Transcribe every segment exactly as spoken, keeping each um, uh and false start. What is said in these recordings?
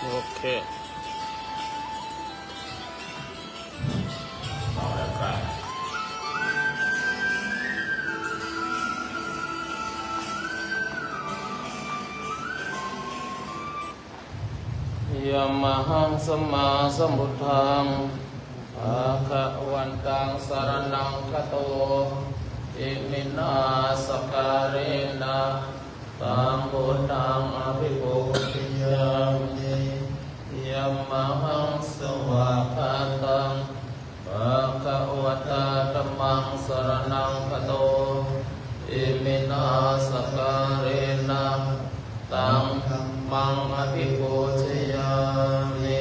โอเค เอาแล้วครับ Yamahaṃ sammāsambuddhaṃ bhagavantaṃ saraṇaṃ gato, iminā sakkārena taṃ buddhaṃ abhipūjayāmi. Yamahaṃ svākkhātaṃ bhagavatā dhammaṃ saraṇaṃ gato, iminā sakkārena taṃ dhammaṃ abhipūjayāmi.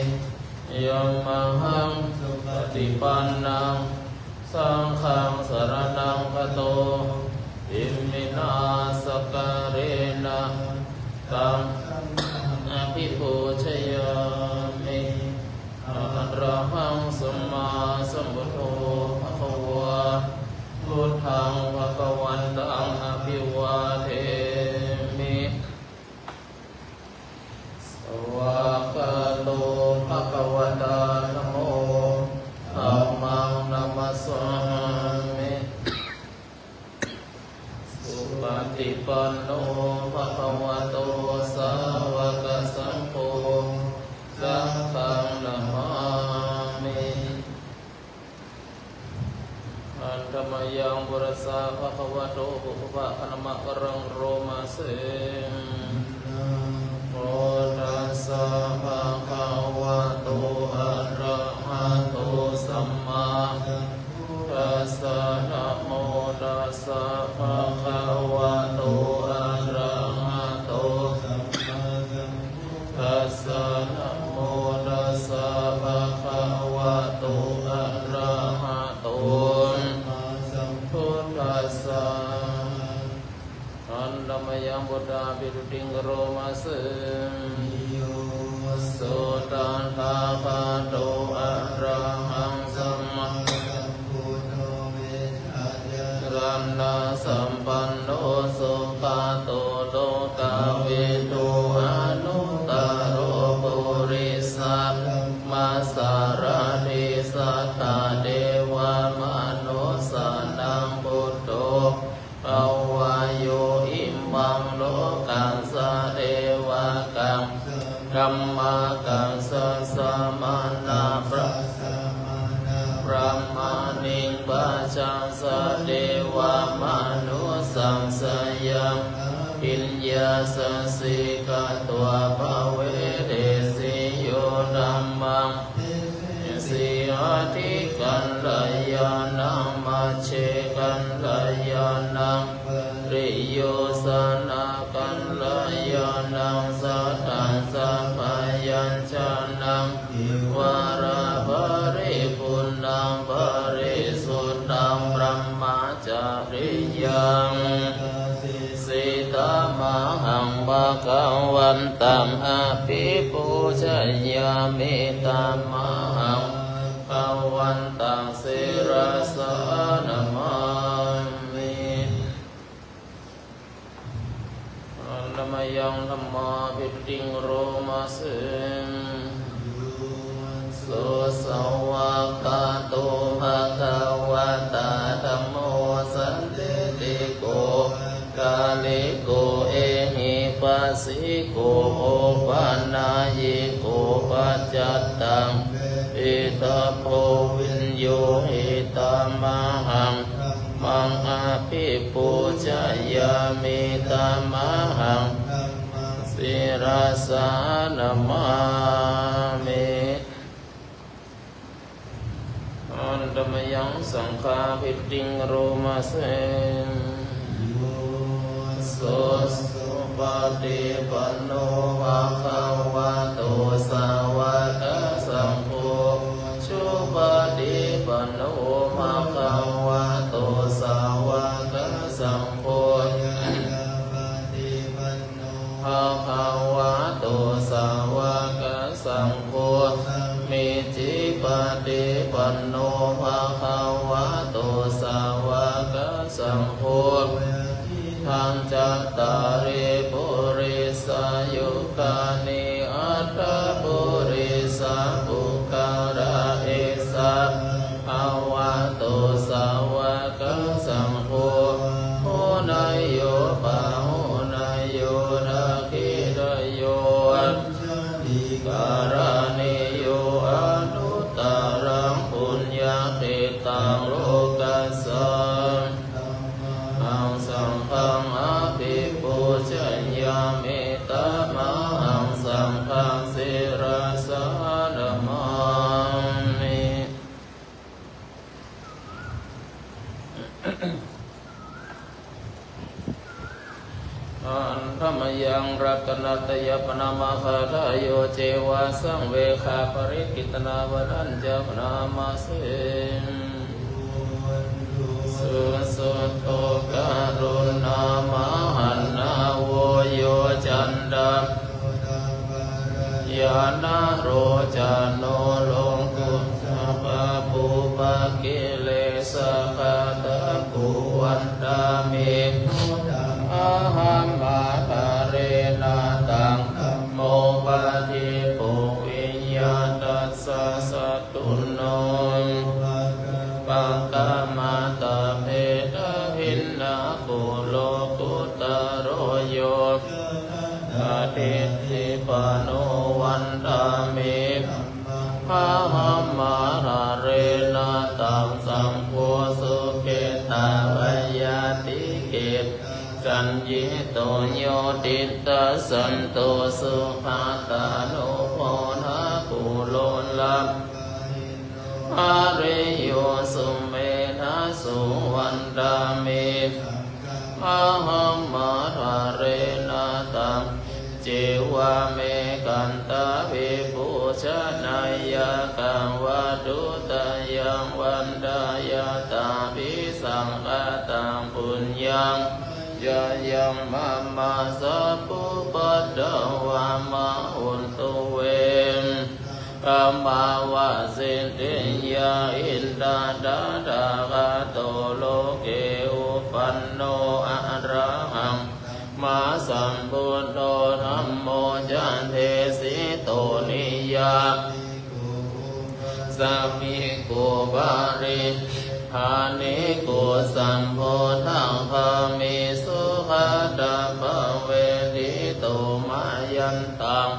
Yamahaṃ supaṭipannaṃ saṅghaṃ saraṇaṃ gato, iminā sakkārena taṃ abhipūjayāmi. Arahaṃ sammāsambuddho bhagavā, buddhaṃ bhagavantaṃ abhivādemi. Svākkhāto bhagavatā dhammo, dhammaṃ namassāmi. Supaṭipanno bhagavato sāvakasaṅgho, saṅghaṃ namāmi. Handa mayaṃ purusā bhagavato pubbabhāganamakāraṃ romaseṃ. Namo tassa bhagavato arahato sammāsambuddhassa. Namo tassa bhagavato arahato sammāsambuddhassa. Namo tassa bhagavato arahato sammāsambuddhassa. Handa mayaṃ buddhābhistutiṃ karomaseṃ. Yo so tathāgato arahaṃ sammāsambuddho vijjācaraṇasampanno sugato lokavidū anuttaro purisadammasārathi satthā devamanussānaṃ buddho bhagavā. Yo imaṃ lokassa devakassa brahmakassa samanabrāhmaṇiṃ pajaṃ sa devamanussasāyaṃ abhiññāya sīkatvā pavedesi. Yo dhammaṃ devesi aṭṭhikañjānaṃ majjhekañjānaṃ pariyosāna kañjānaṃ satthaṃ sabyañjanaṃ dvāraparipūrṇaṃ parisuddhaṃ brahmacariyaṃ. Etaṃ bhagavantaṃ abhipūjayāmi. Tamahaṃ bhagavantaṃ sirasā namāmi. Handa mayaṃ dhammābhistutiṃ karomaseṃ. Yo so svākkhāto bhagavatā dhammo sandiṭṭhiko akāliko ehipassiko opanayiko paccattaṃ veditabbo viññūhī. Tamahaṃ dhammaṃ abhipūjayāmi. Tamahaṃ dhammaṃ sirasā namāmi. Handa mayaṃ saṅghābhistutiṃ karomaseṃ. Yo so supaṭipanno bhagavato sāvakasaṅgho, ujupaṭipanno bhagavato sāvakasaṅgho, ñāyapaṭipanno bhagavato sāvakasaṅgho, sāmīcipaṭipanno bhagavato sāvakasaṅgho, yadidaṃ cattāri purisayugāni aṭṭha pu Handa mayaṃ ratanattayabonamagāthāyo ceva saṃvegaparikittanābarañca bhaṇāma se. Susuddho karuṇāmahaṇṇavo yo canda yanarocano lokuttarapubbakilesakātaku vandāmi buddhaṃ ahaṃ ādarena. Taṃ dhammo padīpo viya tassa satthuno pakkamata bheda bhinnako lokuttaro yo diṭṭhibhāno vandāmi ahaṃ ādarena. Taṃ saṅgho suketabayāti gettasaññito yo tittha santo sugatāno pona kulo ariyo sumedhaso vandāmi ahaṃ ādarena. Taṃ ceva me kantā vibhūsaneyya kavāduttayaṃ vandeyya. Tāpi saṅkhātaṃ puññaṃ mayā yaṃ mama sabbupaddavā ma hontu ve dhamāvasiddhiyā. Itattha gato loke upanno arahaṃ ma sambuddho dhammo ca desito niyyāniko upāsāmiko pariṇibbāniko sambodhagāmi sugatassa vedito. Mayantaṃ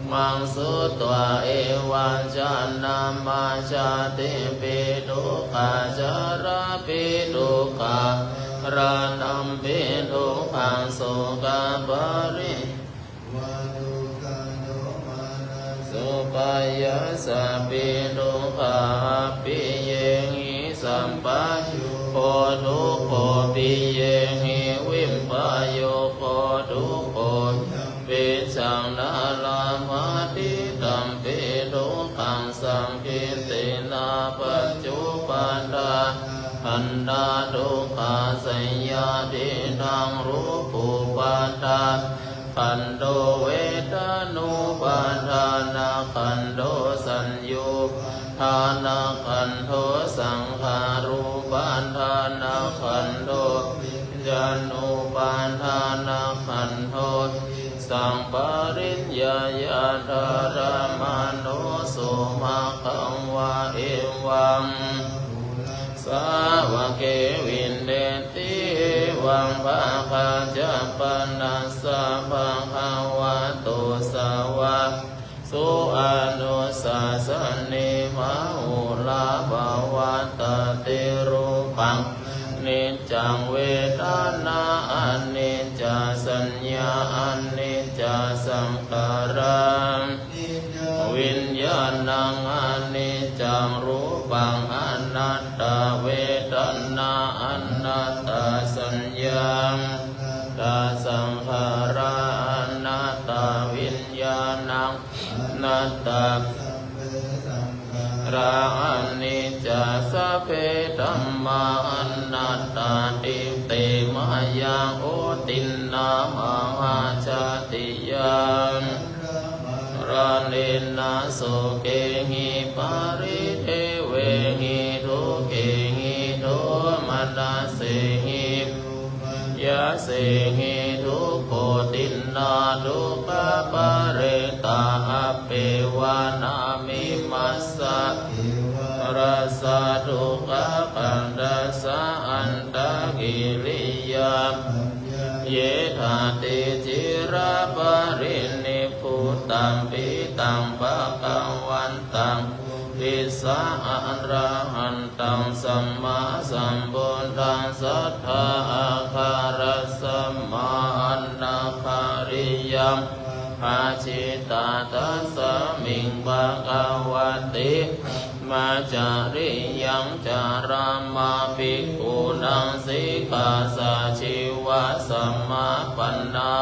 dhammaṃ sutvā evaṃ jānāma jātipi dukkhā jarāpi dukkhā maraṇampi dukkhaṃ sokapari supāyāsāpi dukkhā appiyehi sampayogo dukkho piyehi vippayogo dukkho yampicchaṃ na labhati tampi dukkhaṃ saṅkhittena pañcupādānakkhandhā dukkhā seyyathidaṃ rūpupādāna khandho vedanupādānakkhandho saññāupādānakkhandho saṅkhārupādānakkhandho viññāṇupādānakkhandho. Taṃ pariññeyya dhāramāno so bhagavā evaṃ sāvake vineti evaṃ bhāgā ca panassa bhagavato sāvakā so anussasati bahulā pavattati rūpaṃ aniccaṃ vedanā aniccā saññā aniccā saṅkhārā viññāṇaṃ aniccaṃ rūpaṃ anattā vedanā anattā saññā anattā saṅkhārā anattā viññāṇaṃ anattā rā aniccā sabbe dhammā anattāti. Te mayā otiṇṇā mahāsāsiyā maraṇena sokehi paridevehi dukkhehi domanassehi upāyāsehi dukkhotiṇṇā dukkhaparittā appeva nāmimassa kevalassa dukkhakhandhassa antakiriyā yedati ciraparinibbutampi taṃ bhagavantaṃ bodhissaṃ arahantaṃ sammāsambuddhaṃ satthā āgarasamā anaggariyaṃ bhāsitā tasmiṃ bhagavati Brahmacariyaṃ carāma bhikkhūnaṃ sikkhāsājīvasamāpannā.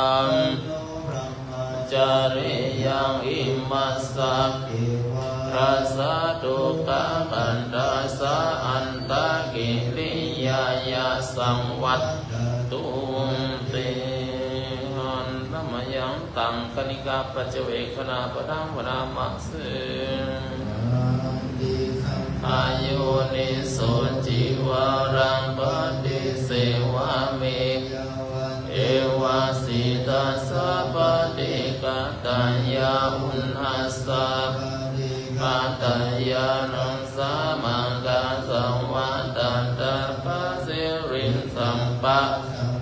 Brahmacariyaṃ imassa kevalassa dukkhakhandhassa antakiriyāya saṃvattantu te. หัน นมยัง ตัง คณิกา ปัจจเวกขณา ปะทัง วะนามะ สิ Āyuniso cīvaraṃ paṭisevāmi, yāvadeva sītassa paṭighātāya, uṇhassa paṭighātāya, nāsamaṃ kassaṃ va tattha pasiriṃ, sabbasaṃ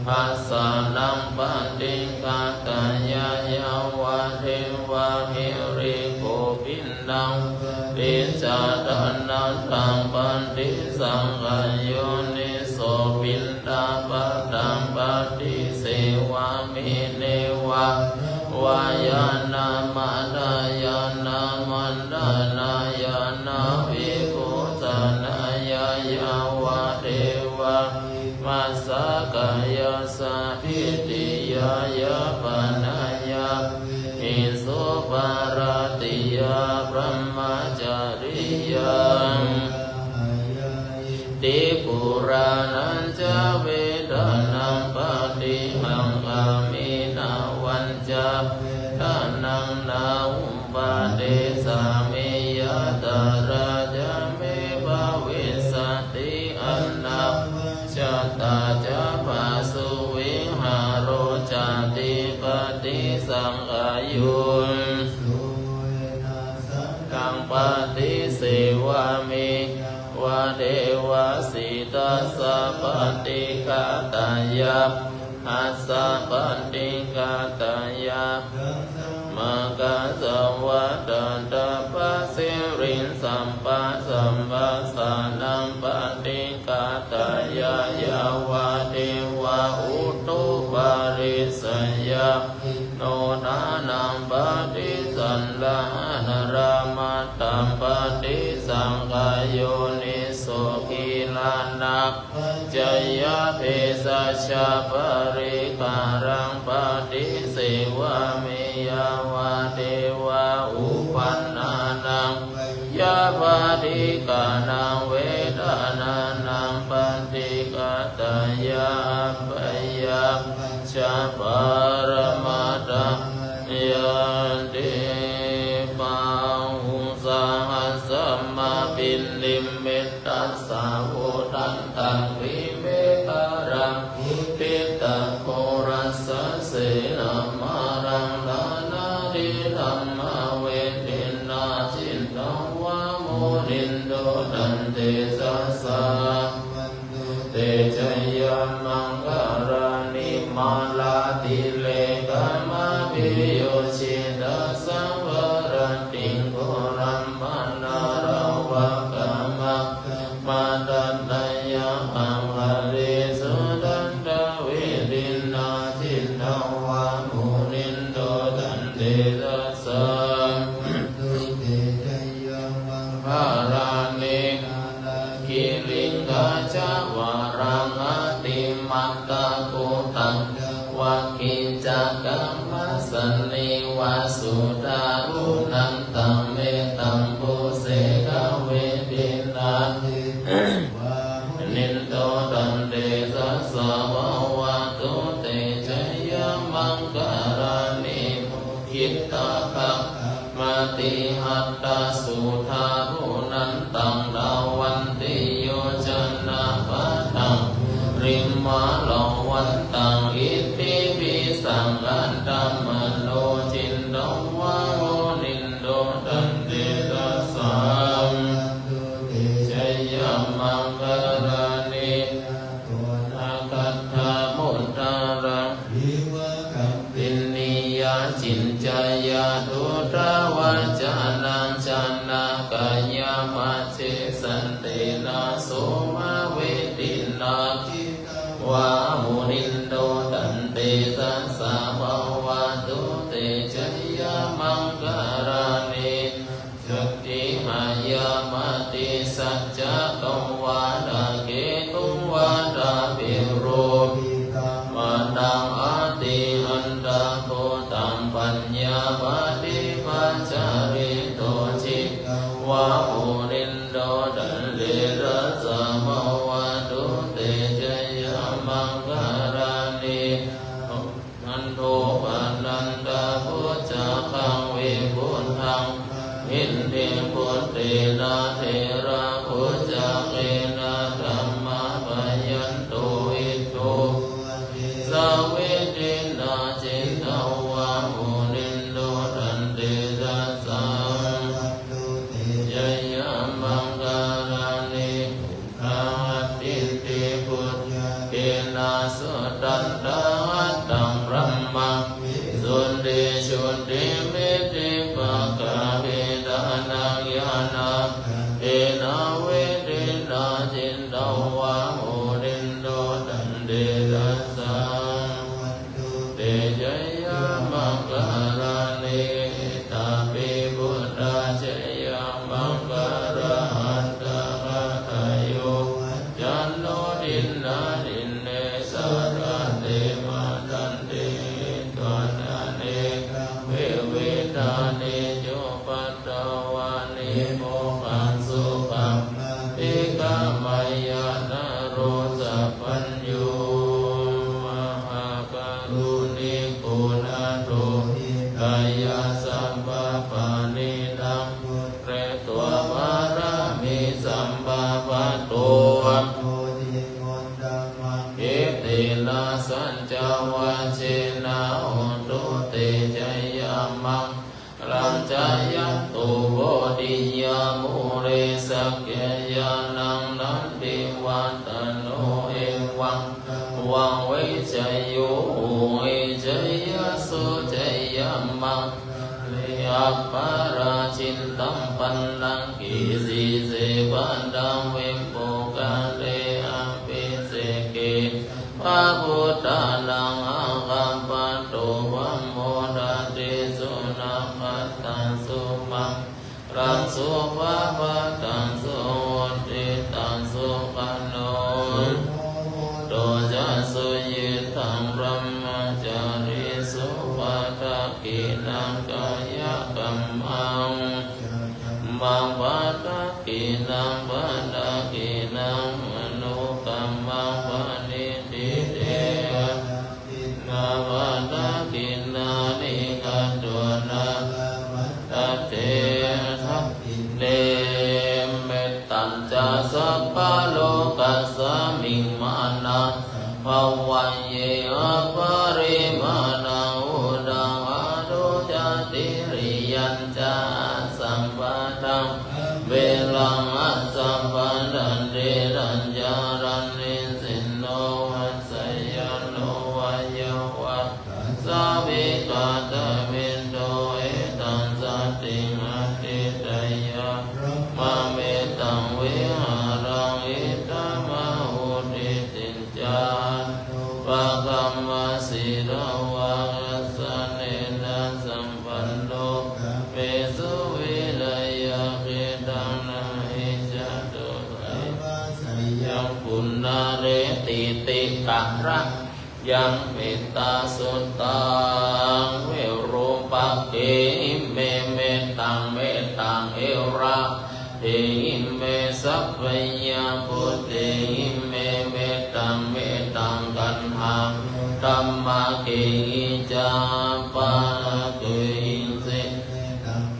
bhassānaṃ paṭighātāya, yāvadeva hirikopinaṃ paṭicchādanatthaṃ paṭisaṅkhā, yoniso piṇḍapātaṃ paṭisevāmi, neva vāyāna madāyāna maṇḍanāyāna vibhūsanāya, yāvadeva imassa kāyassa ṭhitiyā yāpanāya vihiṃsuparatiyā brahmacariyaṃ. Iti purāṇañca vedanaṃ paṭihaṅkhāmi, navañca vedanaṃ na uppādessāmi, yātrā ca me bhavissati anavajjatā ca phāsuvihāro cāti. Paṭisaṅkhā yo taṃ paṭisevāmi, yāvadeva sītassa paṭighātāya, uṇhassa paṭighātāya, nāsamaṃ kassaṃ va tattha pasiriṃ, sabbasaṃ bhassānaṃ paṭighātāya, yāvadeva utuparissayaṃ nonānaṃ paṭisallānārāmatthaṃ. Paṭisaṅkhā yoniso gilānapaccayabhesajjaparikkhāraṃ paṭisevāmi, yāvadeva uppannānaṃ abyāpādikānaṃ vedanānaṃ paṭighātāya, abyāpajjhaparamatāyāti. Bāhuṃ sahassamabhinimmitasāvudhantaṃ, grīmekhalaṃ uditaghorasasenamāraṃ, dānādidhammavidhinā jitavā munindo, tantejasā te jayamaṅgalāni. Mārātirekamabhiyujjhitasabbarattiṃ, ghorampanāḷavakamakkhamathaddhayakkhaṃ, khantī sudantavidhinā jitavā munindo, tantejasā te jayamaṅgalāni. Nāḷāgiriṃ gajavaraṃ atimattabhūtaṃ, dāvaggicakkamasanīva sudāruṇantaṃ, mettambusekavidhinā jitavā munindo, tantejasā bhavatu te jayamaṅgalāni. Ukkhittakhaggamatihatthasudāruṇantaṃ, dhāvantiyojanapathaṅgulimālavantaṃ, iddhībhisaṅkhatamano jitavā munindo, tantejasā bhavatu te jayamaṅgalāni. Kaponakhajjamudaraṃ iva gabbhinīyā, ciñcāya duṭṭhavacanaṃ janakāyamajjhe, santena somavidhinā jitavā munindo, tantejasā bhavatu te jayamaṅgalāni. Dakkhiṇāya mati Upanandabhujagaṃ vibudhaṃ mahiddhiṃ puttena therabhujagena damāpayanto iddhū savidhinā jitavā munindo tantejasā jayamaṅgalāni. Duggāhadiṭṭhibhujagena sudaṭṭhahatthaṃ brahmaṃ visuddhijutimiddhibakābhidhānaṃ ñāṇāgadena vidhinā jitavā munindo tantejasā te jayamaṅgalāni. Etāpi buddhajayamaṅgalaaṭṭhagāthā yo vācano dinadine sarate matandī hitvānanekavividhāni cupaddavāni mokkhaṃ sukhaṃ adhigameyya naro sapañño. Mahākāruṇiko nātho hitāya sabbapāṇinaṃ pūretvā pāramī sabbā patto sambodhimuttamaṃ. Etena saccavajjena hotu te jayamaṅ galaṃ. Jayanto bodhiyā mūle sakyānaṃ nandivaḍḍhano evaṃ tvaṃ vijayo hohi jayassu jayamaṅgale aparājitapallaṅke sīse paṭhavipokkhare abhiseke sabbabuddhānaṃ aggappatto pamodati. Sunakkhattaṃ sumaṅgalaṃ supabhātaṃ suhuṭṭhitaṃ sukhaṇo sumuhutto ca suyiṭṭhaṃ brahmacārisu. Padakkhiṇaṃ kāyakammaṃ kammaṃ padakkhiṇaṃ padakkhiṇaṃ manokammaṃ paṇidhī te padakkhiṇā padakkhiṇāni katvāna labhantatthe padakkhiṇe. Mettañca sabbalokasmiṃ mānasam bhāvaye aparimāṇaṃ uddhaṃ adho ca tiriyañca asambādhaṃ averaṃ asapattaṃ. Tiṭṭhañcaraṃ nisinno vā sayāno vā yāvatassa vigatamiddho etaṃ satiṃ adhiṭṭheyya brahmametaṃ vihāraṃ idhamāhu. Diṭṭhiñ ca anupagamma sīlavā dassanena sampanno kāmesu vineyya gedhaṃ na hi jātu gabbhaseyyaṃ punaretīti. Karaṃ yaṃ mettasuttaṃ virūpakkhehi me mettaṃ mettaṃ irā dehi me sabbayāputtehi me mettaṃ mettaṃ kaṇhāpadammakkhehi ca appagaṭehi sīse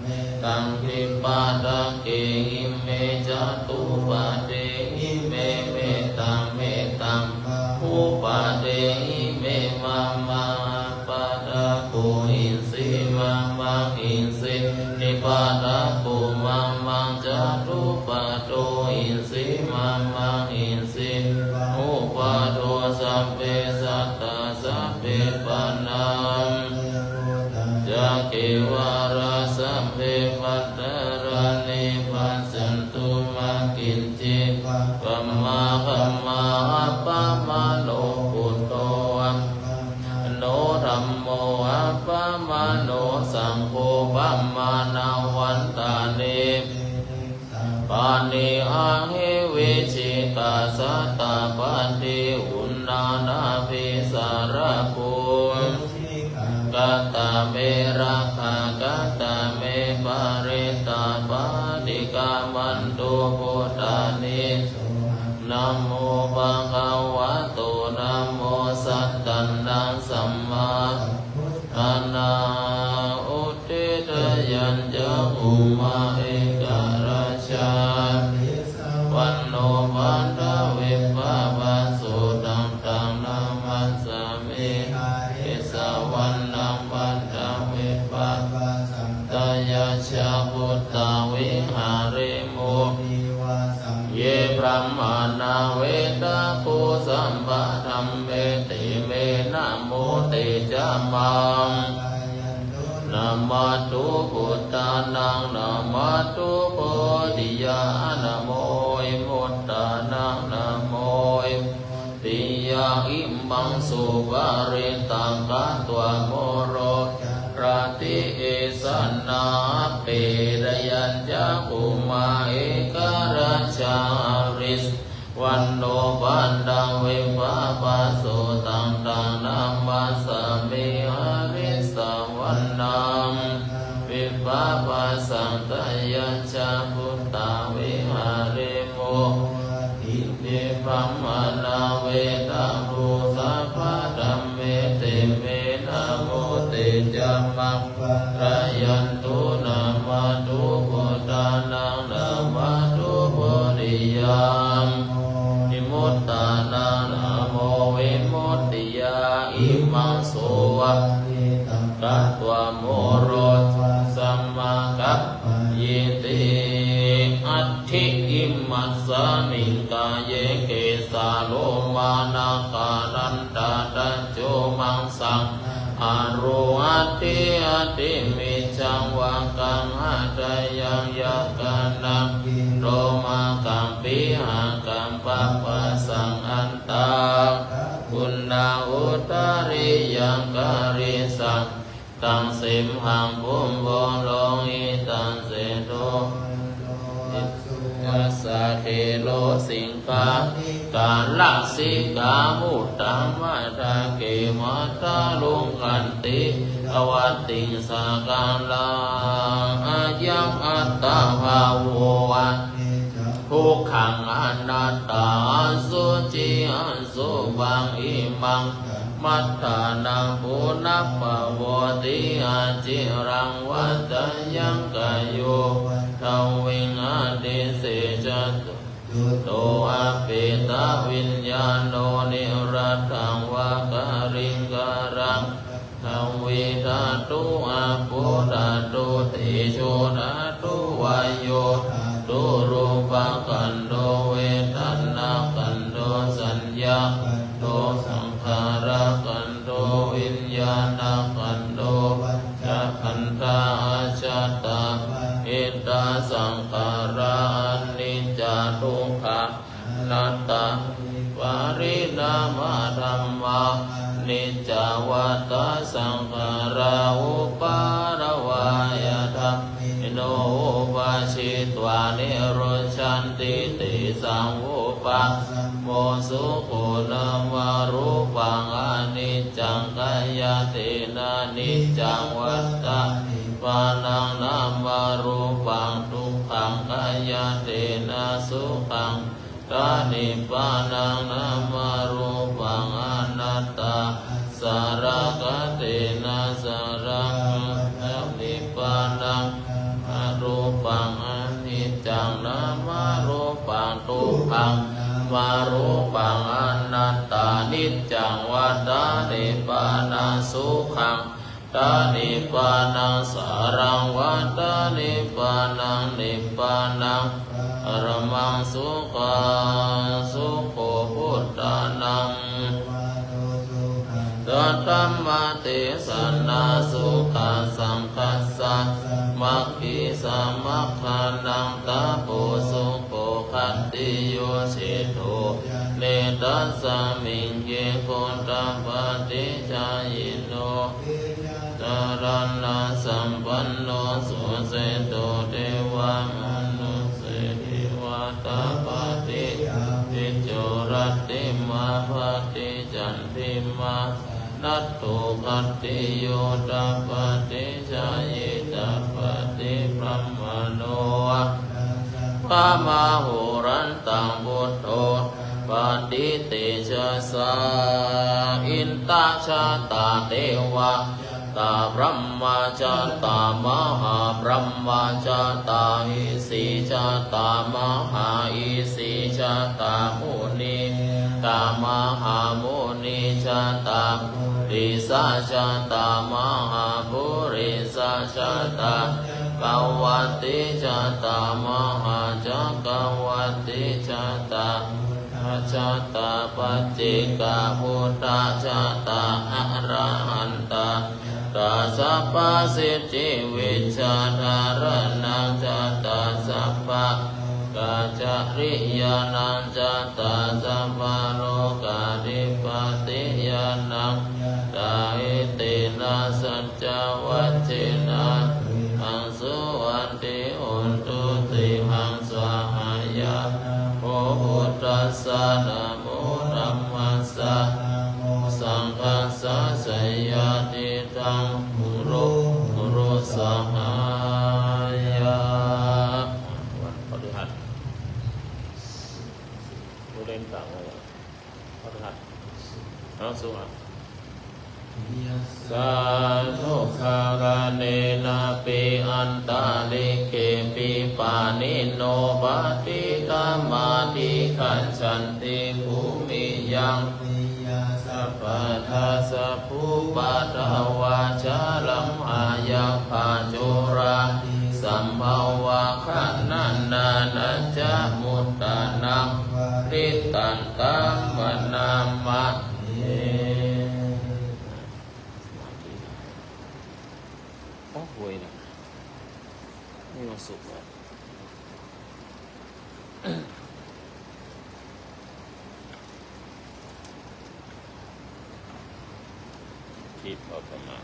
mettaṃ dvipadakkehi me catupaddehi me mettaṃ mettaṃ bahuppaddehi me mama appadakko isi mamaṃ isi dipadakko mamaṃ catupaddo isi mamaṃ isi bahupaddo. Sabbe sattā sabbe pāṇā ca kevalā sabbe bhadrāni passantu mā kiñci pāpam. Appamāṇo buddho appamāṇo dhammo appamāṇo saṅgho pamāṇavantāni sabbe pāṇī ahi vicchikā satapadī uṇṇānābhī sarabū katā me rakkhā katā me parittā paṭikkamantu bhūtāni. Namo bhagavato namo sattannaṃ sammā Bhummā ekarājā, Tisavanno paṭhavippabhāso, taṃ taṃ namassāmi harisavannaṃ paṭhavippabhāsaṃ, tayajja guttā viharemu. Ye brāhmaṇā vedagū sabbadhamme, te me namo te ca maṃ pālayantu. Namatthu buddhānaṃ, namatthu bodhiyā, namo vimuttānaṃ, namo vimuttiyā. Imaṃ so parittaṃ katvā moro carati esanā. Apetayañcakkhumā ekarājā, harisavanno paṭhavippabhāso, taṃ taṃ namassāmi harisavannaṃ paṭhavippabhāsaṃ, tayajja guttā viharemu. Ye brāhmaṇā vedagū sabbadhamme, te me namo te ca maṃ pālayantu. Namatthu buddhānaṃ, namatthu bodhiyā, vimuttānaṃ, namo vimuttiyā. Imaṃ so parittaṃ katvā moro vāsamakappayīti. Atthi imasmiṃ kāye kesā lomā nakhā dantā taco maṃ saṃ haru aṭṭhī aṭṭhimiñjaṃ vakkaṃ hadayaṃ yakanaṃ kilomakam pīhakamapāsaṃ antā kakuṇaṃ udariyaṃ karīsaṃ taṃ simhaṃ pubbo lohitaṃ seṭṭho vassa khelo siṅgā lasikamuttamāda ke mataluṅganti tavattiṃ sakallaṃ. Ayaṃ attabhāvo dukkhaṃ anattā asuciṃ asubhaṃ imaṃ kammadānaṃ punabbhavoti aciraṃ vata yaṃ kāyo paṭhaviṃ adhisessatu to appetaviññāṇo niratthaṃ va kaliṅgaraṃ paṭhavīdhātu āpodhātu tejodhātu vāyodhātu rūpakkhandho vedanākkhandho saññākkhandho saṅkhārakkhandho viññāṇakkhandho pañcakkhandhā ajjhattā bahiddhā saṅkhārā aniccā dukkhā anattā vipariṇāmadhammā aniccā vata saṅkhārā uppādavayadhammino vūpajjitvā nirujjhanti tesaṃ vūpasamo sukho. Nāmarūpaṃ aniccaṃ khayatena niccaṃ vata nibbānaṃ nāmarūpaṃ dukkhaṃ khayatena sukhaṃ vata nibbānaṃ nāmarūpaṃ anattā āsarakkhatena āsaraṃ vata nibbānaṃ nāmarūpaṃ aniccaṃ nāmarūpaṃ dukkhaṃ nāmarūpaṃ anattā niccaṃ vata nibbānaṃ sukhaṃ vata nibbānaṃ āsaraṃ vata nibbānaṃ nibbānaṃ paramaṃ sukhaṃ. Sukho buddhānaṃ saddhammadesanā sukhā saṅghassa sāmaggī samaggānaṃ tapo sukho khantiyū ceto ca netasmiṃ ye gotapādi jhāyino vijjācaraṇasampanno suseṭṭho devamānuse divatā bhāti avijjo rattimābhāti candimā sanatto khantiyū tapati jhāyī tapati brāhmaṇo va sabbamahorattaṃ buddho tapati tejasā. Inda jātā devā tā brahmā jātā mahābrahmā jātā, isī jātā mahāisī jātā, munī tā mahāmunī jātā, purisā jātā mahāpurisā jātā, cakkavattī jātā mahācakkavattī jātā, buddhā jātā paccekabuddhā jātā, arahantā jātā sabbasiddhivijjādharaṇā jātā, sabbalokācariyānaṃ jātā, sabbalokādhipatiyānaṃ jātā, etena saccavajjena, suvatthi hotu, tiyhaṃ svākkhātā. Namo buddhassa, namo dhammassa, namo saṅghassa, jayatiṭṭhaṃ hotu gurussākāya. วันพฤหัส ผู้เล่นต่างจังหวัด พฤหัส เอา สุขะ Yassādukkhaganenapi antalikkhepi pāṇino paṭikkamadhigacchanti, bhūmiyaṃ piyā sabbattha sabbupaddavā, jalamaggapāturatisabbaṃ, vāhanaṃ nānāccamuttanaṃ, parittaṃ taṃ bhaṇāma he. โอ้โหยนะ นี่วันศุกร์แล้ว ที่พอประมาณ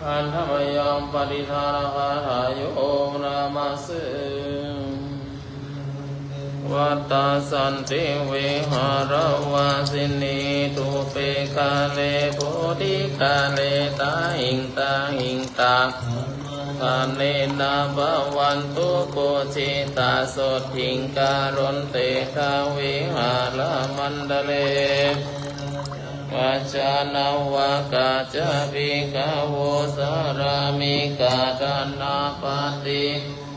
Handa mayaṃ pattidānagāthāyo namassū. Vāttasantī vihāravāsinī thūpe ghare bodhighare tahiṃ tahiṃ tā dhammadānena bhavantu pūjitā sotthiṃ karontedha vihāramaṇḍale. Vācānāvāgā ca bhikkhavo sārāmikā dānapatī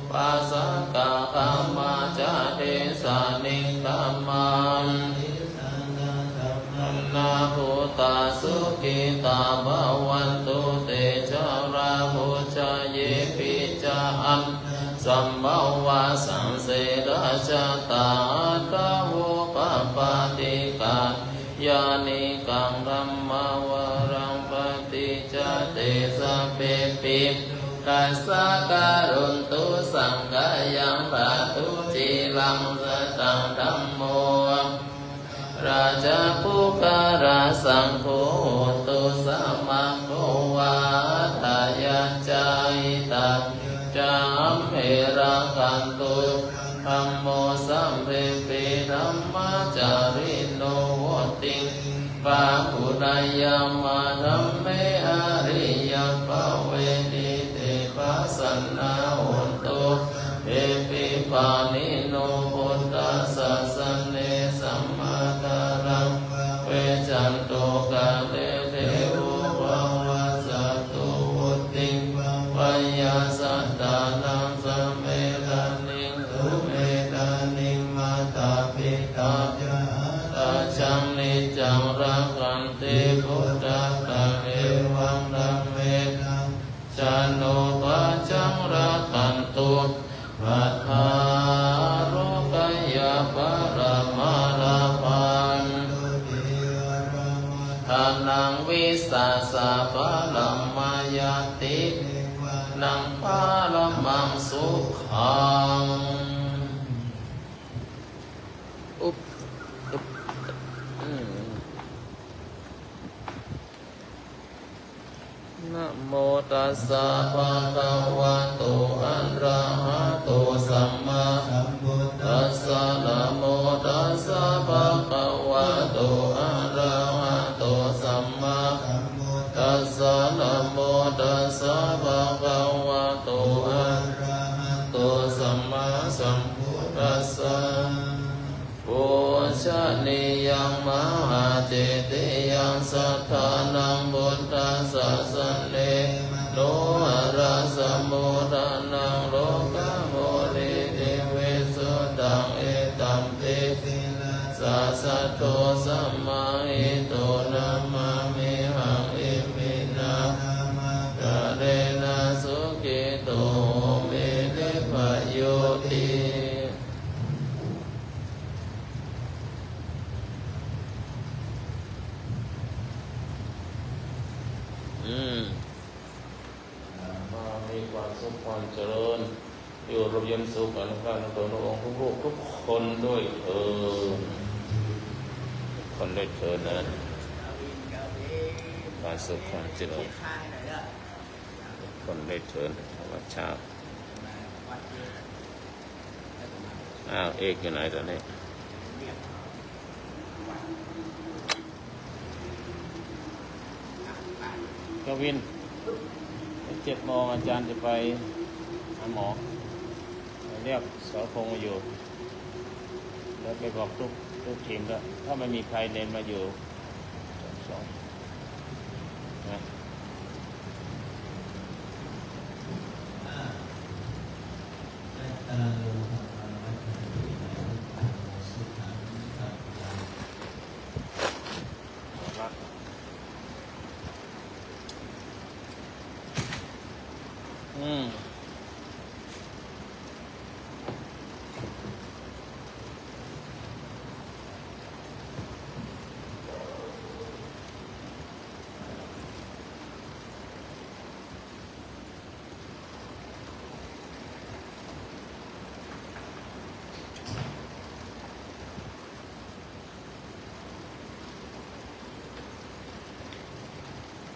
upāsakā gāmā ca desā nekkhamma dānā bhūtā sukhitā bhavantu te. Jalābujā yepi ca aṇḍasambhavā saṃsedajātā athavopapātikā niyyānikaṃ dhammavaraṃ paṭicca te sabbepi buddhassa karontu saṅkhayaṃ ṭhātu ciraṃ sataṃ. Dhammo rājapuggalā saṅgho hotu samaggo va atthāya ca hitāya ca amhe rakkhatu saddhammo sabbepi dhammacārino hoti. Pāhuneyya dhamme ariyappavedite pasannā hontu sabbepi pāṇino buddhasāsane. Samācaraṃ pavecchanto kāle devo pavassatu vuḍḍhibhāvāya sattānaṃ samedaniṃ sumedaniṃ. Mātā pitā ca atrajaṃ niccaṃ rakkhanti puttakaṃ evaṃ dhammena jano pajaṃ rakkhantu sabbadā. Ārogyaparamālabhaṃ dutiyaramataṃ vissāsaparamāyati devānaṃ paramaṃ sukhaṃ. Up, up, up. Namo tassa bhagavato arahato sammāsambuddhassa. Namo tassa bhagavato arahato sammāsambuddhassa. Namo tassa bhagavato arahato sammāsambuddhassa. Pūjanīyaṃ mahācetiyaṃ saddhānaṃ buddhasāsane manoharasambodhanaṃ lokamūlī tividhūtaṃ etampi sirasā saddho samāhito namāmihaṃ. Iminā nāma kālena sukhito homi nibbayotti. อืม มามีความสุขความเจริญ อยู่ร่มเย็นสุขอนุภาพในตัวพระองค์ทุกๆ ทุกคนด้วยเถิด ทุกคนด้วยเถิดนะ ความสุขความเจริญ ทุกคนด้วยเถิด ว่าเช้า อ้าว เอกอยู่ไหนตอนนี้ กวิน เจ็ดโมงอาจารย์จะไปหาหมอ เรียกสรพงษ์มาอยู่ แล้วไปบอกทุก ทุกทีมแล้ว ถ้าไม่มีใครเน้นมาอยู่ สอง นะ อืม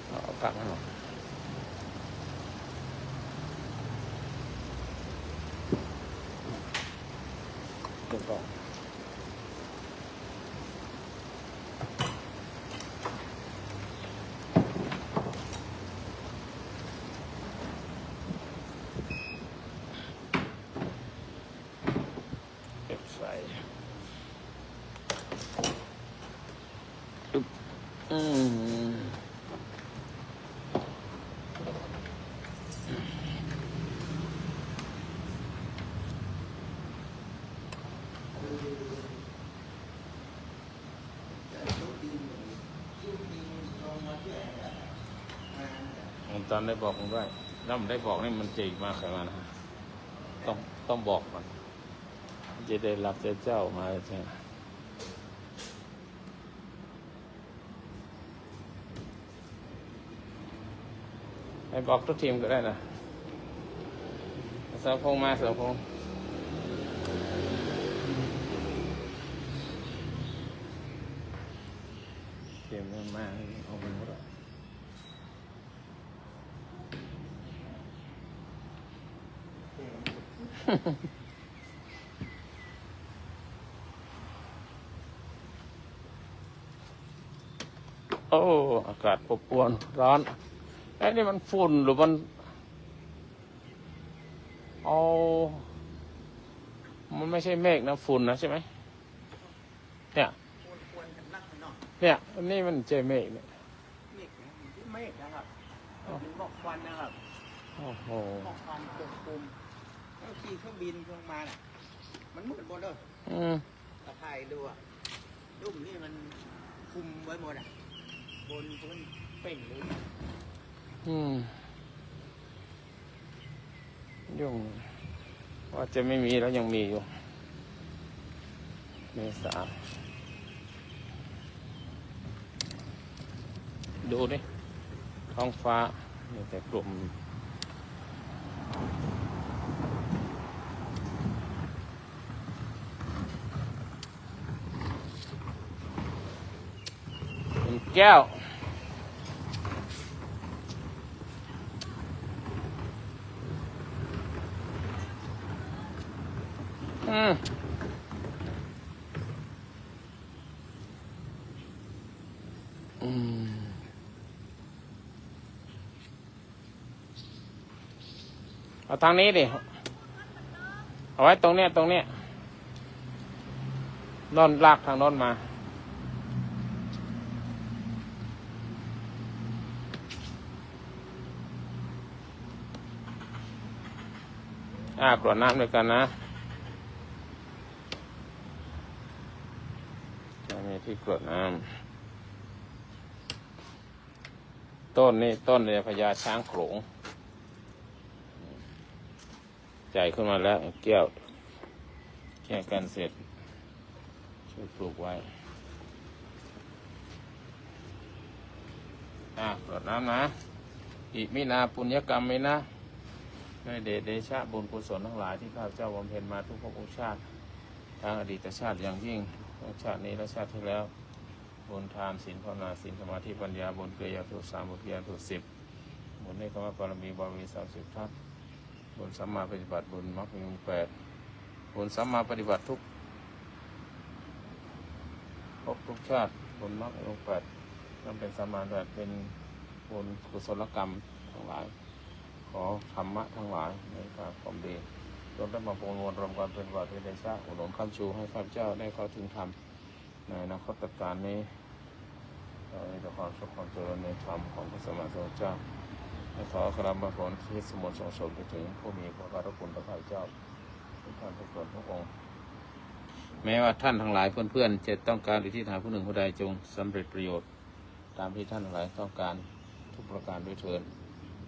เอาปากมันออก อึ๊บ อืม อาจารย์ได้บอกผมด้วย ถ้ามันได้บอกนี่มันจะอีกมากขนาดไหน ต้อง ต้องบอกมัน มันจะได้รับเจ้าเจ้ามาใช่ไหม ให้บอกทุกทีมก็ได้นะ สรพงษ์มา สรพงษ์ ทีมมันมา เอาไปหมดอะ โอ้ อากาศอบอวลร้อน ไอ้นี่มันฝุ่นหรือมัน เอา มันไม่ใช่เมฆนะ ฝุ่นนะใช่ไหม เนี่ย เนี่ย อันนี้มันใช่เมฆเนี่ย เมฆนะ มันไม่ใช่เมฆนะครับ เป็นหมอกควันนะครับ โอ้โห หมอกควันปกคลุม แล้วขี่เครื่องบินลงมาน่ะ มันมืดหมดเลย อืม กระถ่ายดูอะ ลุ่มนี่มันคลุมไว้หมดอะ บนพื้นเป่งเลย อืม ยุ่ง ว่าจะไม่มีแล้วยังมีอยู่ เมษา ดูดิ ท้องฟ้า มีแต่กลุ่ม เป็นแก้ว อืม อืม เอาทางนี้ดิ เอาไว้ตรงเนี้ย ตรงเนี้ย โน่นลากทางโน้นมา อ่า กรวดน้ำด้วยกันนะ จะมีที่กรวดน้ำ ต้นนี้ ต้นเนี่ย พญาช้างโขลง ใหญ่ขึ้นมาแล้ว แก้ว แก้วกันเสร็จ ช่วยปลูกไว้ อ่ะ กรวดน้ำนะ Iminā puññakammena ด้วยเดชเดชะบุญกุศลทั้งหลายที่ข้าพเจ้าบำเพ็ญมาทุกภพทุกชาติ ทั้งอดีตชาติอย่างยิ่ง ทั้งชาตินี้และชาติที่แล้ว บุญทาน ศีลภาวนา ศีลสมาธิ ปัญญา บุญกิริยาวัตถุสาม บุญกิริยาวัตถุสิบ บุญเนกขมมะบารมี บารมีสามสิบทัศน์ บุญสัมมาปฏิบัติ บุญมรรคมีองค์แปด บุญสัมมาปฏิบัติทุกภพทุกชาติ บุญมรรคมีองค์แปด ย่อมเป็นสัมมาปฏิบัติ เป็นบุญกุศลกรรมทั้งหลาย ขอธรรมะทั้งหลายในการความดี จงได้มาประมวลรวมกันเป็นบาตรเป็นเดชะ อุดหนุนค้ำชูให้ข้าพเจ้าได้เข้าถึงธรรม ในอนาคตกาลนี้ ขอให้มีแต่ความสุขความเจริญในธรรมของพระสัมมาสัมพุทธเจ้า และขออัครมงคลที่สมบูรณ์ส่งเสริมไปถึงผู้มีพระภาคพระคุณต่อข้าพเจ้าทุกท่านทุกคนทุกองค์ แม้ว่าท่านทั้งหลายเพื่อนๆ จะต้องการอุทิศหาผู้หนึ่งผู้ใด จงสำเร็จประโยชน์ ตามที่ท่านทั้งหลายต้องการทุกประการด้วยเทอญ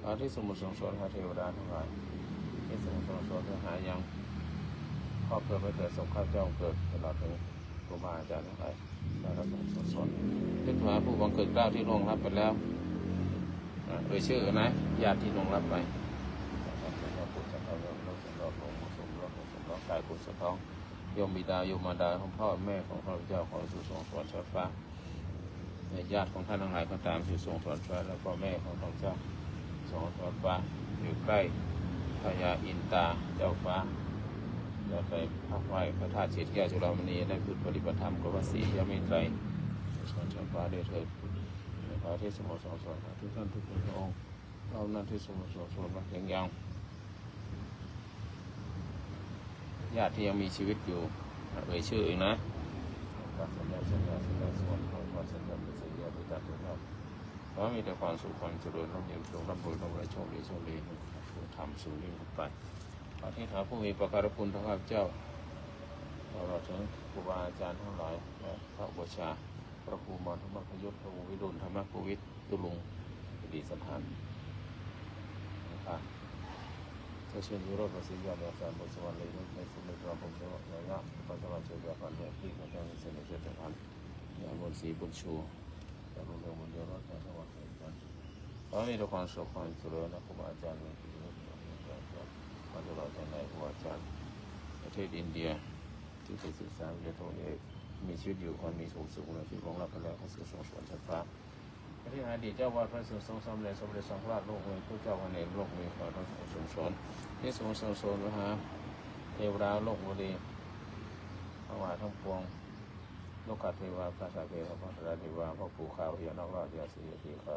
ขอที่สมุทรสงสนหาเทวดาทั้งหลาย ที่สมุทรสงสนหายังครอบครัวไปเกิดสมข้าพเจ้าเกิดตลอดถึงครูบาอาจารย์ทั้งหลาย และพระสงฆ์สงสนนึกหาผู้บังเกิดเกล้าที่ล่วงลับไปแล้ว อ่า เอ่ยชื่อนะ ญาติที่ล่วงลับไป พระพุทธเจ้า พระสงฆ์ พระสงฆ์ พระสงฆ์ พระสงฆ์ กายกุศลทอง โยมบิดา โยมมารดา ของพ่อแม่ของข้าพเจ้า ขอสู่สวงสวรรค์ชั้นฟ้า และญาติของท่านทั้งหลายก็ตามสู่สวงสวรรค์ชั้นฟ้า แล้วพ่อแม่ของข้าพเจ้า สวงสวรรค์ชั้นฟ้า อยู่ใกล้พญาอินตาเจ้าฟ้า จะไปพักไหว้พระธาตุเศรษฐีจุฬามณี ได้ประพฤติปฏิบัติธรรมกับพระศรีอริยเมตไตรย สวงสวรรค์ชั้นฟ้าด้วยเทอญ ขอที่สมุทรสงสนทุกท่านทุกคนพระองค์ พร้อมหน้าที่สมุทรสงสนมาถึงยัง ญาติที่ยังมีชีวิตอยู่ เอ่ยชื่อเองนะ การสัญญา สัญญา สัญญาส่วนของความสัญญาเป็นสัญญาที่ตัดสินครับ ขอให้มีแต่ความสุขความเจริญร่มเย็นสุขร่ำรวยร่ำรวยโชคดีโชคดีทำสูงยิ่งขึ้นไป อธิษฐานผู้มีประการคุณทั้งข้าพเจ้า ตลอดถึงครูบาอาจารย์ทั้งหลาย และพระอุปัชฌาย์ พระครูมารธรรมพยุทธ์ พระครูวิรุณธรรมโกวิท ตุลุง ประดิษฐานนะครับ เจ้าเชิญวิโรจน์ประสิทธิ์ยอดยาสารบทสวรรค์เลยนะ ในสมเด็จพระบรมชนกยะ พระสวัสดิ์เจ้าพันธุ์ที่พระเจ้ามีเสน่ห์เจ้าพันธุ์ ยาบุญศรีบุญชู ยาบุญเรืองบุญยอดรัตนวัฒน์ ขอให้มีแต่ความสุขความเจริญนะ ครูบาอาจารย์ มาตลอดจนนายครูอาจารย์ ประเทศอินเดีย ที่เคยศึกษาปริญญาโทเอก มีชีวิตอยู่ ขอให้มีความสุขในชีวิต ล่วงลับไปแล้ว ขอสู่สวงสวรรค์ชั้นฟ้า พระที่อดีตเจ้าวัดพระสุทธิ์ทรงสำเร็จ สมเด็จสังฆราชโลกมีผู้เจ้าพระเนรโลกมี ขอรับส่งสอน ที่ทรงส่งสอนมหาเทวดาโลกบุรี ทั้งหลายทั้งปวง โลกเทวา พระสาเทวา พระสาเทวา พระปู่ข้าพญานาคราช ยาสียาสีข้า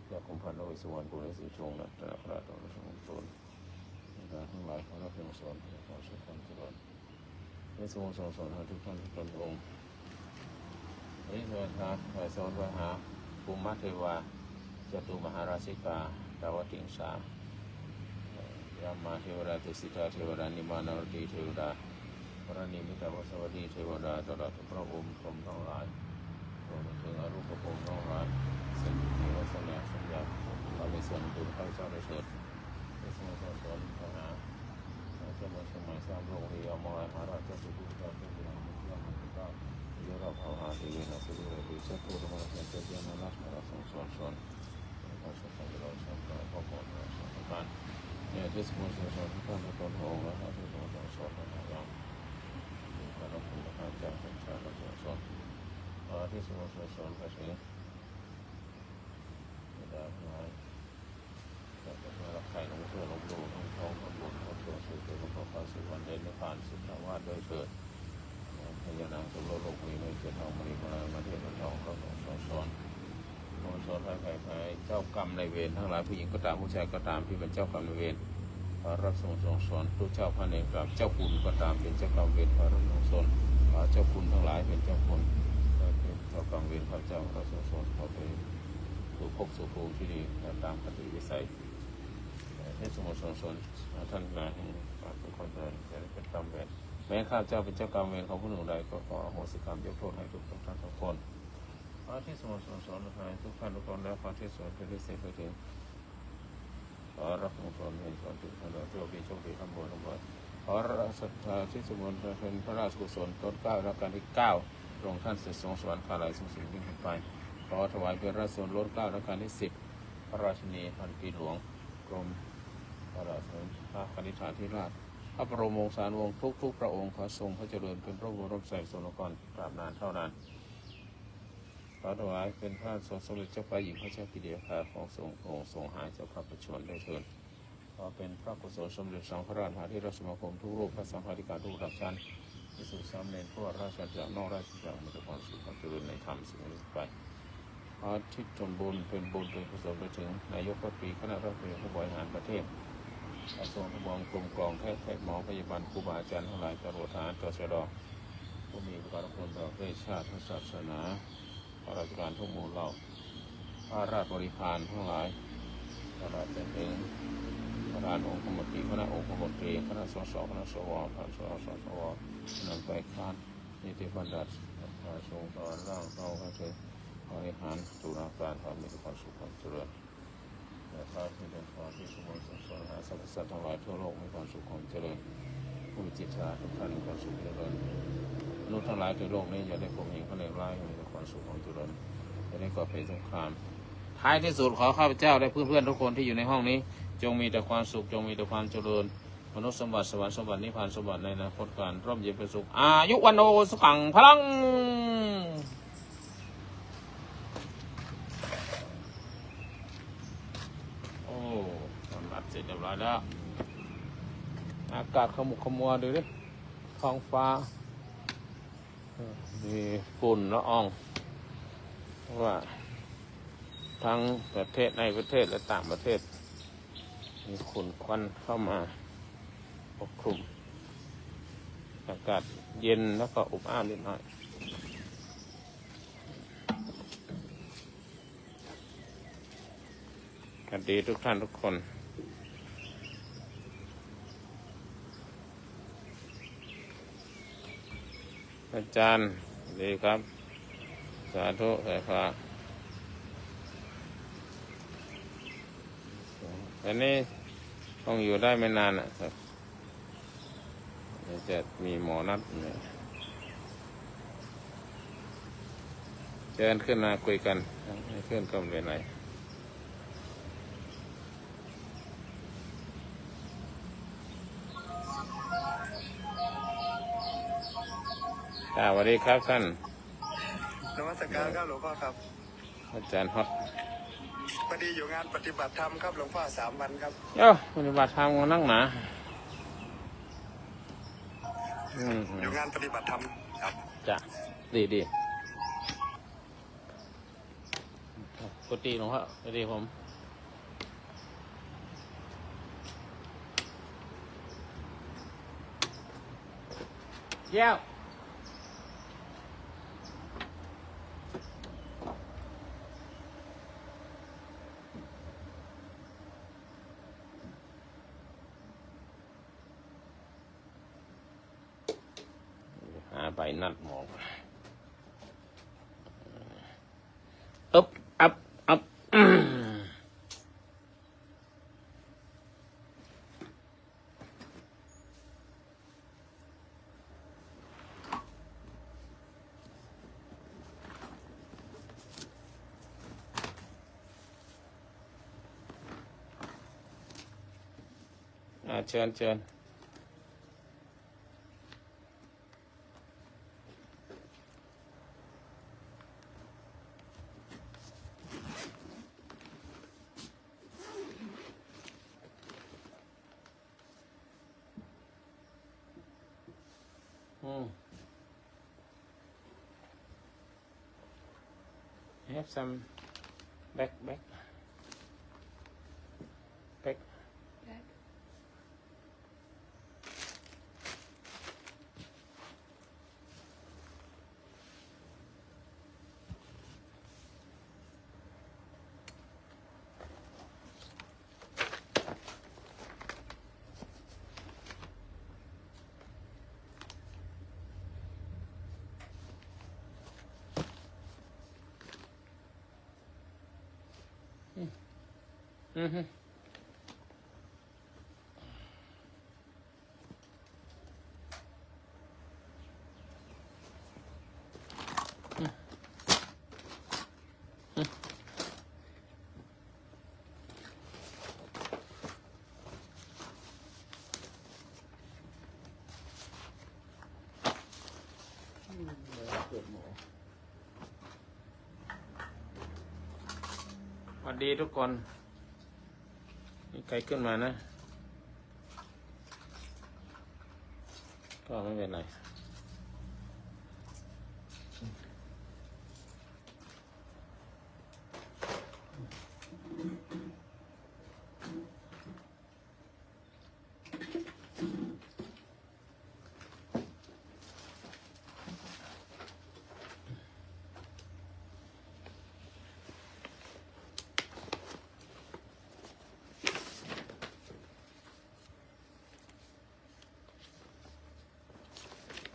พญากุมพันธ์นเรศวร ปู่ฤาษีชง รัตนคราช ทรงสอน เทวดาทั้งหลาย ขอรับส่งสอน ขอสุขความเจริญ ได้ทรงส่งสอนให้ทุกท่านทุกตนองค์ นี้เทวดาฝ่ายสวรรค์ไปหาภูมิเทวา จตุมหาราชิกา ดาวดึงสา ยามาเทวดา ตุสิตาเทวดา นิมานารดีเทวดา ปรนิมมิตาวสวัสดีเทวดา ตลอดถึงพระพรหมทั้งหลาย รวมไปถึงอรูปพรหมทั้งหลาย ซึ่งมีลักษณะสัญญา เรามีส่วนบุญข้าพเจ้าด้วยเถิด ได้ทรงส่งสอนไปหา เจ้าเมืองเชียงใหม่ สามโลก วิยามองหลายมหาราช เจ้าสุภูเจ้าเจ้าวิหาร เจ้ามันเจ้า เจ้าราชพระมหาเทวี นาสุรีเทวี เจ้าโพธิ์มรกต เจ้าเจ้านารัตน์ ขอรับส่งสอนสอน ขอส่งสอนเราสอนเรา ขอพรเราสอนทุกท่าน เนี่ย ที่สมุทรสาครทุกท่านทุกตนองค์ และที่สมุทรสาครทั้งหลายเรา ที่พระนครพระเจ้า พระเจ้า พระเจ้าสอน ขอที่สมุทรสาครไปถึง บรรดาทั้งหลาย แต่ก็มารักใคร่หลงเชื่อหลงดู ทั้งท้องทั้งบน ทั้งตัวสู่เกิดประกอบความสุข วันเด่นนิพพานสุขสวัสดิ์ด้วยเถิด พญานางสมรสโลกมีไม่เกิดทองมณีพลามาเทพทอง พระสงฆ์สอนสอน สอนสอนให้ใครใครเจ้ากรรมนายเวรทั้งหลาย ผู้หญิงก็ตาม ผู้ชายก็ตาม ที่เป็นเจ้ากรรมนายเวร ขอรับส่งสอนสอน ผู้เจ้าพระเนรกราบ เจ้าคุณก็ตาม เป็นเจ้ากรรมเวร ขอรับส่งสอน ขอเจ้าคุณทั้งหลายเป็นเจ้าคุณ และเป็นเจ้ากรรมเวร ขอเจ้ารับส่งสอน ขอไปสู่ภพสู่ภูมิที่ดี ตามคติวิสัย ให้สมุทรสงสนท่านนายแห่งฝ่ายผู้คนเดินจะได้เป็นกรรมเวร แม้ข้าพเจ้าเป็นเจ้ากรรมเวรของผู้หนึ่งใด ก็ขออโหสิกรรมยกโทษให้ทุกท่านทุกคน ขอที่สมุทรสงสนให้ทุกท่านทุกคน และขอที่สมุทรเป็นพิเศษไปถึง ขอรับสงสนให้สอนถึงท่านโดยโชคดีโชคดีร่ำรวยร่ำรวย ขอศรัทธาที่สมุทรเป็นพระราชกุศล ต้นเกล้ารัชกาลที่เก้า พระองค์ท่านเสด็จสวงสวรรคาลัย ทรงสิริยิ่งขึ้นไป ขอถวายเป็นราชกุศล ล้นเกล้ารัชกาลที่สิบ พระราชินีพันปีหลวง กรมพระราชพระคณิษฐาธิราช พระบรมวงศานุวงศ์ทุกๆพระองค์ ขอทรงพระเจริญเป็นพระบรมไตรสรณครตราบนานเท่านาน ขอถวายเป็นพระสงฆ์สมเด็จเจ้าฟ้าหญิงพระเจ้ากิติยาภา ของทรงพระองค์ทรงหายจากพระประชวรได้เถิด ขอเป็นพระกุศลสมเด็จสังฆราชมหาเถรสมาคมทุกรูป พระสังฆาธิการทุกระดับชั้น ภิกษุสามเณร ทั่วราชอาณาจักร นอกราชอาณาจักร มีแต่ความสุขความเจริญในธรรม สิ่งนี้ไป อาทิตย์ส่วนบุญเป็นบุญเป็นกุศลไปถึงนายกรัฐมนตรี คณะรัฐมนตรี ผู้บริหารประเทศ กระทรวงทบวง กรมกลองแพทย์ แพทย์หมอพยาบาล ครูบาอาจารย์ทั้งหลาย ตำรวจ ทหาร ตชด ผู้มีอุปการะคุณต่อประเทศชาติและศาสนา ข้าราชการทุกหมู่เหล่า ข้าราชบริพารทั้งหลาย ตลอดจนถึงประธานองคมนตรี คณะองคมนตรี คณะสส คณะสว ประธานสส สว ผู้นำฝ่ายค้าน นิติบัญญัติ ประชาชนตลอดร่างเท่ากันเถิด บริหารตุลาการ ขอให้มีแต่ความสุขความเจริญ และพระที่เป็นพรที่สมบูรณ์สุขสนหาสรรพสัตว์ทั้งหลายทั่วโลกมีความสุขความเจริญ ผู้มีจิตศรัทธาทุกท่านมีความสุขเจริญ มนุษย์ทั้งหลายในโลกนี้อย่าได้ข่มเหงเขาเลวร้าย มีแต่ความสุขความเจริญ อย่าได้ก่อเหตุสงคราม ท้ายที่สุดขอข้าพเจ้าและเพื่อนๆทุกคนที่อยู่ในห้องนี้ จงมีแต่ความสุข จงมีแต่ความเจริญ มนุษย์สมบัติ สวรรค์สมบัติ นิพพานสมบัติ ในอนาคตการร่มเย็นเป็นสุข อายุวัณโณสุขังพลัง โอ้ ต้อนรับเสร็จเรียบร้อยแล้ว อากาศขมุกขมัวดูดิ ท้องฟ้า เออ มีฝุ่นละออง เพราะว่า ทั้งประเทศ ในประเทศและต่างประเทศ มีฝุ่นควันเข้ามาปกคลุม อากาศเย็นแล้วก็อบอ้าวนิดหน่อย สวัสดีทุกท่านทุกคน อาจารย์ ดีครับ สาธุ สาธุ อันนี้คงอยู่ได้ไม่นานอ่ะครับ เดี๋ยวจะมีหมอนัดเนี่ย เชิญขึ้นมาคุยกัน ไม่ขึ้นก็ไม่เป็นไร ค่ะ สวัสดีครับท่าน นมัสการครับหลวงพ่อครับ อาจารย์ฮอต พอดีอยู่งานปฏิบัติธรรมครับหลวงพ่อ สามวันครับ เอ้า ปฏิบัติธรรมกันนักหนา อืม อยู่งานปฏิบัติธรรมครับ จ้ะ ดีดี กุฏิหลวงพ่อ กุฏิผม แก้ว หาใบนัดหมอ อึ๊บ อับ อับ อ่า เชิญ เชิญ อืม have some back, back, back. Back. อืม อืม สวัสดีทุกคน มีใครขึ้นมานะ ก็ไม่เป็นไร ส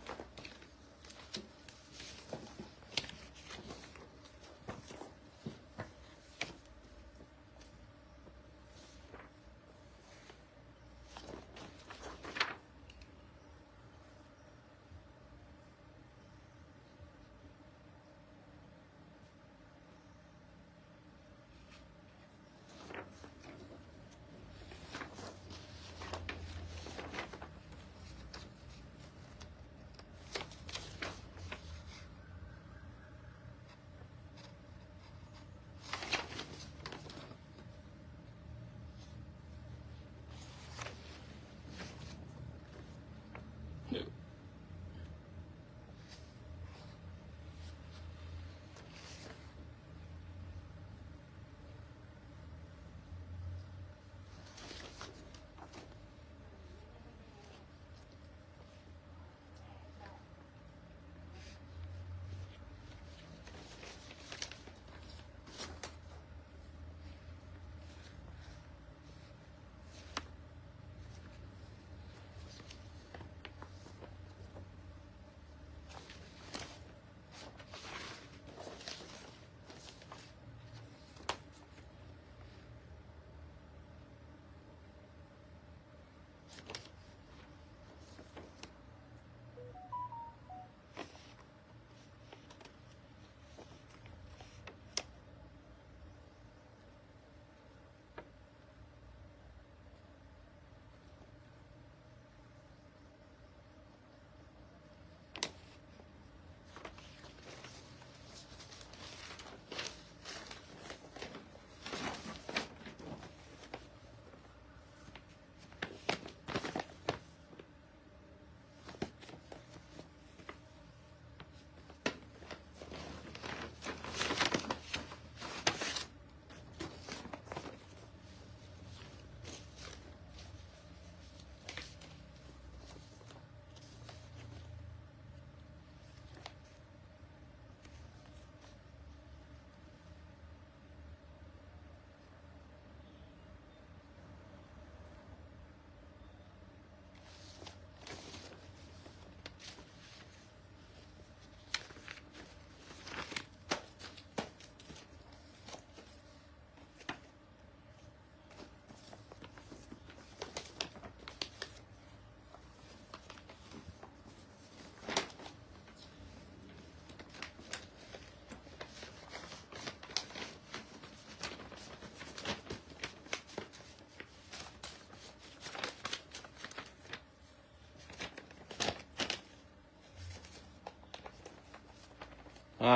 อ่า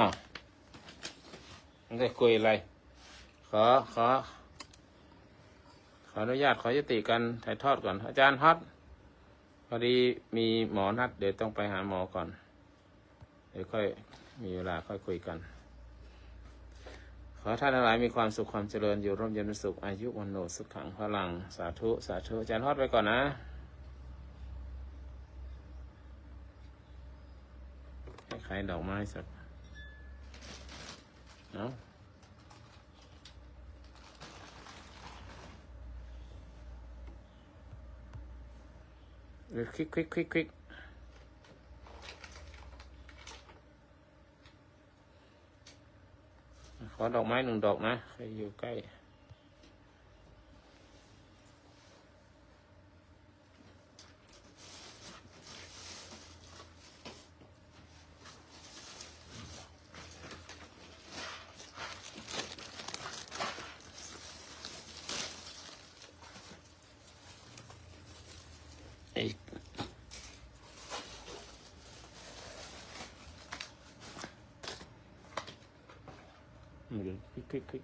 ไม่ได้คุยอะไร ขอ ขอ ขออนุญาต ขอยุติการถ่ายทอดก่อน อาจารย์ฮอต พอดีมีหมอนัด เดี๋ยวต้องไปหาหมอก่อน เดี๋ยวค่อยมีเวลาค่อยคุยกัน ขอท่านทั้งหลายมีความสุขความเจริญ อยู่ร่มเย็นเป็นสุข อายุวัณโณสุขังพลัง สาธุ สาธุ อาจารย์ฮอตไปก่อนนะ ให้ขายดอกไม้สัก เนาะ เดี๋ยวคลิก คลิก คลิก คลิก ขอดอกไม้หนึ่งดอกนะ ใครอยู่ใกล้ เอ้ย คลิก คลิก คลิก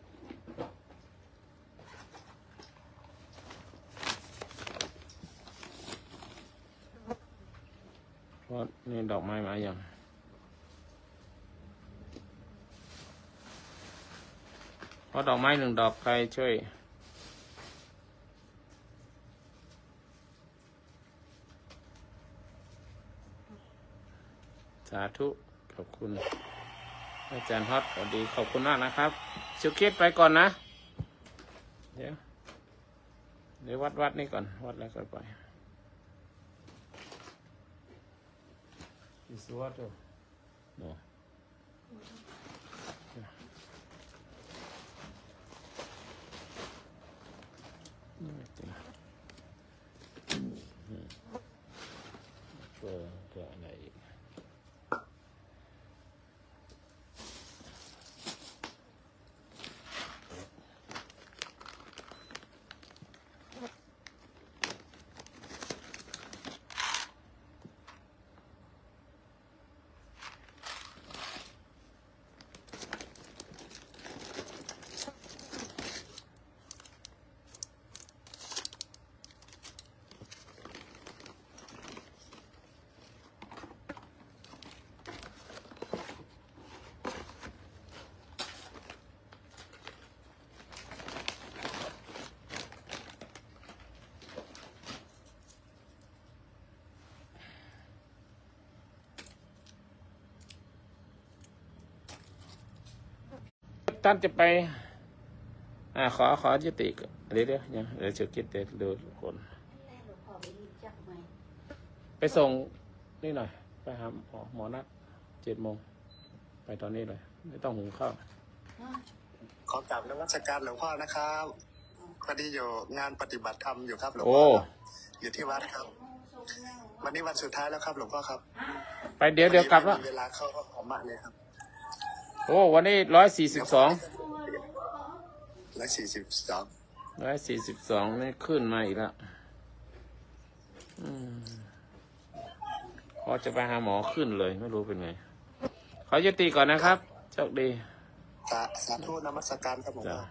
เพราะนี่ดอกไม้มายัง ขอดอกไม้หนึ่งดอก ใครช่วย สาธุ ขอบคุณ อาจารย์ฮอต สวัสดี ขอบคุณมากนะครับ สุคิดไปก่อนนะ เดี๋ยว เดี๋ยววัด วัดนี่ก่อน วัดแล้วค่อยไป Is water. No.ท่านจะไป อ่า ขอ ขอยุติก่อน เดี๋ยว เดี๋ยว ยัง เดี๋ยวจะคิด เดี๋ยวดูคน ไปส่งนี่หน่อย ไปหาหมอ หมอนัด เจ็ดโมง ไปตอนนี้เลย ไม่ต้องหุงข้าว ขอกราบนมัสการหลวงพ่อนะครับ พอดีอยู่งานปฏิบัติธรรมอยู่ครับหลวงพ่อ โอ้ ครับ อยู่ที่วัดครับ วันนี้วันสุดท้ายแล้วครับหลวงพ่อครับ ไปเดี๋ยว เดี๋ยวกลับแล้ว พอดีไม่มีเวลาเข้าห้องธรรมะเลยครับ โอ้ วันนี้ร้อยสี่สิบสอง ร้อยสี่สิบสอง ร้อยสี่สิบสอง นี่ขึ้นมาอีกแล้ว อืม พอจะไปหาหมอขึ้นเลย ไม่รู้เป็นไง ขอยุติก่อนนะครับ โชคดี สา สาธุนมัสการครับหลวงพ่อ จ้ะ